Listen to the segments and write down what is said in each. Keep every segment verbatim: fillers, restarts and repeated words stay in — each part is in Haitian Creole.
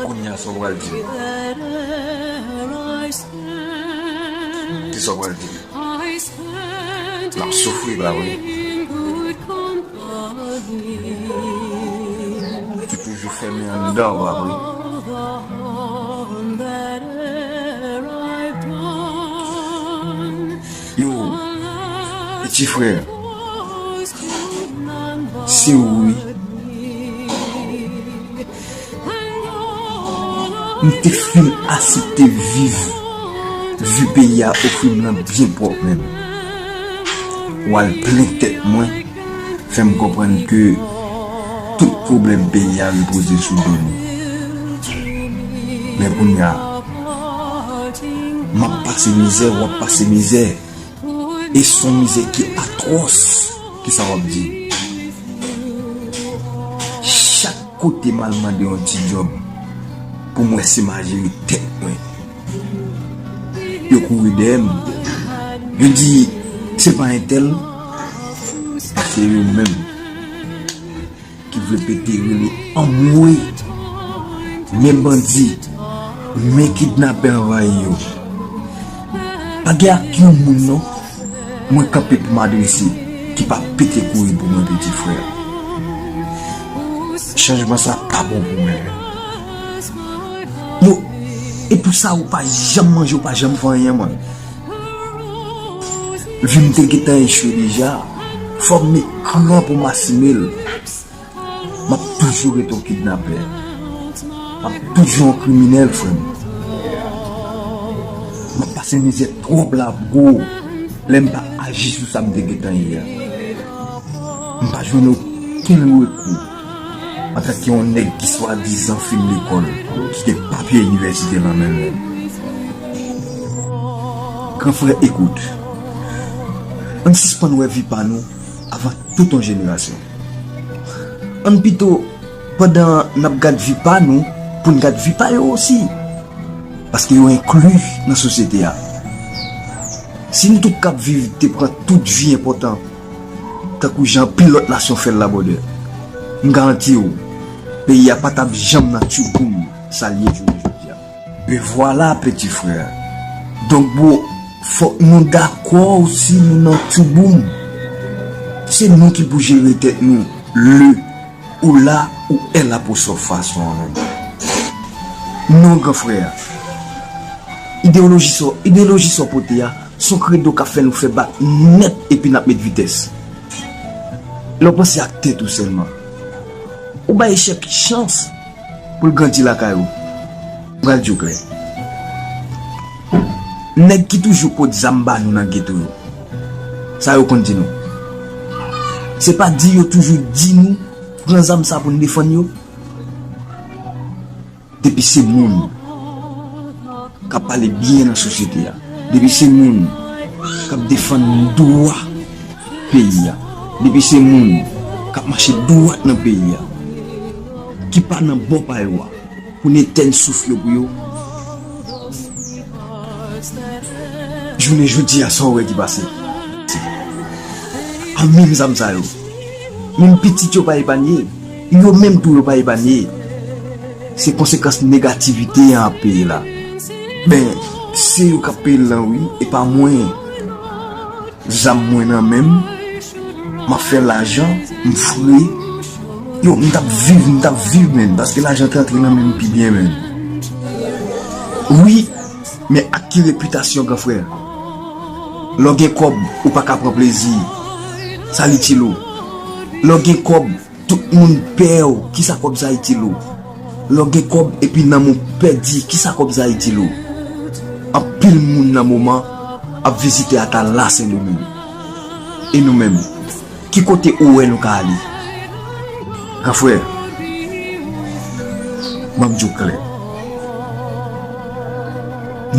Kounye a, sa w pral di m? Ki sa w pral di m? L ap soufri, pa vre? Ou toujou fèmen anndan, pa vre? Yo, piti frè, se ou wi. M te fin asepte viv vi peyi a ofri m lan byen pwòp menm. W al plen tèt mwen, fè m konprann ke tout pwoblèm peyi a repoze sou do nou. Men kounye a, m ap pase mizè, w ap pase mizè. E s on mizè ki atwòs. Kisa w ap di? Chak kote m al mande yon ti djòb pou m wè si m a jere tèt mwen, yo kouri dèyè m. Yo di, se pa entèl, se yo menm ki vle pete rele anmwe. Men bandi, men kidnapè anvayi yo. Pa gen ak yon moun non mwen kanpe pou m adrese ki pa pete kouri pou mwen, piti frè. Chanjman sa pa bon pou mwen. Yo, e pou sa ou pa janm manje, ou pa janm fè anyen, mwen. Vi m te gentan echwe deja. Fò m met kran pou m asime l. M ap toujou rete yon kidnapè. M ap toujou yon kriminèl, frè m. M ap pase mizè twòp la, bro. Lè m pa aji sou sa m te gentan ye a. M pa jwenn okenn rekou antanke yon nèg ki swadizan fin lekòl, ki gen papye inivèsite nan men l. Gran frè, ekout. Ann sispann wè vi pa nou avan tout yon jenerasyon. Ann pito, pandan n ap gad vi pa nou, pou n gad vi pa yo osi. Paske yo enkli nan sosyete a. Si n tout k ap viv te pran tout vi enpòtan, tankou jan anpil lòt nasyon fè l la, brother, m garanti w, peyi a pa t ap janm nan tchouboum sa l ye jounen jodi a. E vwala, peti frè. Donk, bro, fòk nou dakò osi nou nan tchouboum. Se nou ki pou jere tèt nou, le ou la ou L apostwòf fason an menm. Non, gran frè. Ideyoloji sa, ideyoloji sa w pote a, s on kredo k ap fè nou fè bak nèt epi n ap met vitès. Lè w panse ak tèt ou sèlman, ou bay echèk chans pou l grandi lakay ou. M pral di w klè. Nèg ki toujou pot zam ba nou nan geto yo, sa yo konn di nou? Se pa di yo toujou di nou pran zam sa pou n defann yo? Depi se moun k ap pale byen nan sosyete a, depi se moun k ap defann dwa peyi a, depi se moun k ap mache dwat nan peyi a, ki pa nan bò pa yo a, pou n etèn souf yo pou yo. Jounen jodi a, sa w wè ki pase? A menm zam sa yo, menm pitit yo pa epanye, yo menm tou yo pa epanye. Se konsekans negativite an ap peye la. Ben, se yo k ap peye l lan wi, e pa mwen. Zam mwen nan men m, m ap fè lajan, m fre. Yo, m t ap viv, m t ap viv, menn, paske lajan te antre nan men m pi byen, menn. Wi, men ak ki repitasyon, gran frè? Lè w gen kòb, ou pa ka pran plezi. Sa l itil ou? Lè w gen kòb, tout moun pè w, kisa kòb sa itil ou? Lè w gen kòb epi nanm ou pèdi, kisa kòb sa itil ou? Anpil moun nan moman ap vizite Atala Sendomeng. E nou menm, ki kote ou wè nou ka ale? Gran frè, ban m di w klè.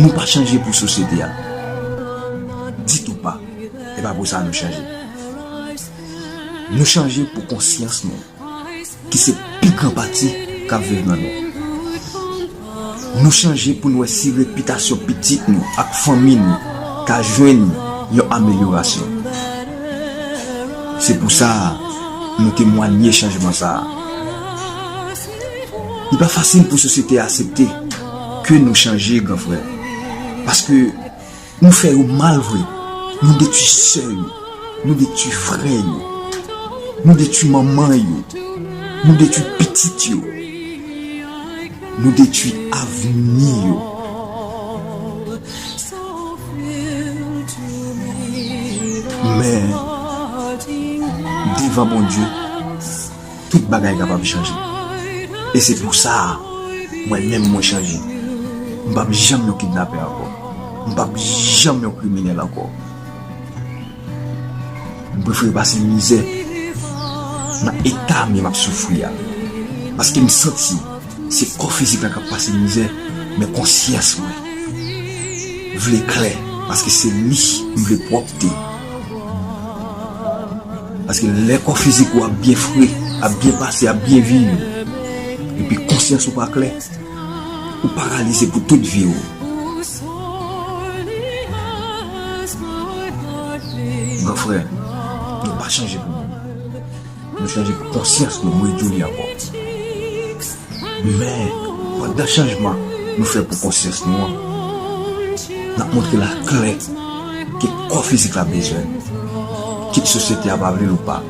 Nou pa chanje pou sosyete a. Ditou pa. E pa pou sa nou chanje. Nou chanje pou konsyans nou, ki se pi gran pati k ap viv nan nou. Nou chanje pou n wè si repitasyon pitit nou ak fanmi nou ka jwenn yon amelyorasyon. Se pou sa nou temwanye chanjman sa a. Li pa fasil pou sosyete a aksepte ke nou chanje, gran frè. Paske nou fè yo mal vre. Nou detwi sè yo. Nou detwi frè yo. Nou detwi manman yo. Nou detwi pitit yo. Nou detwi avni yo. Men, devan Bondye, tout bagay kapab chanje. E se pou sa, mwen menm mwen chanje. M p ap janm yon kidnapè ankò. M p ap janm yon kriminèl ankò. M prefere pase mizè nan eta m ye m ap soufri a. Paske m santi se kò fizik la k ap pase mizè, men konsyans mwen vle klè, paske se li m vle pwòpte. Paske lè kò fizik ou ap byen fre, ap byen pase, ap byen viv, epi konsyans ou pa klè, ou paralize pou tout vi w. Gran frè, nou pa chanje pou moun. Nou chanje pou konsyans nou, m redjou li ankò. Men, pandan chanjman nou fè pou konsyans nou an, n ap montre l aklè ke kò fizik la bezwen l. Kit sosyete a pa vle l ou pa,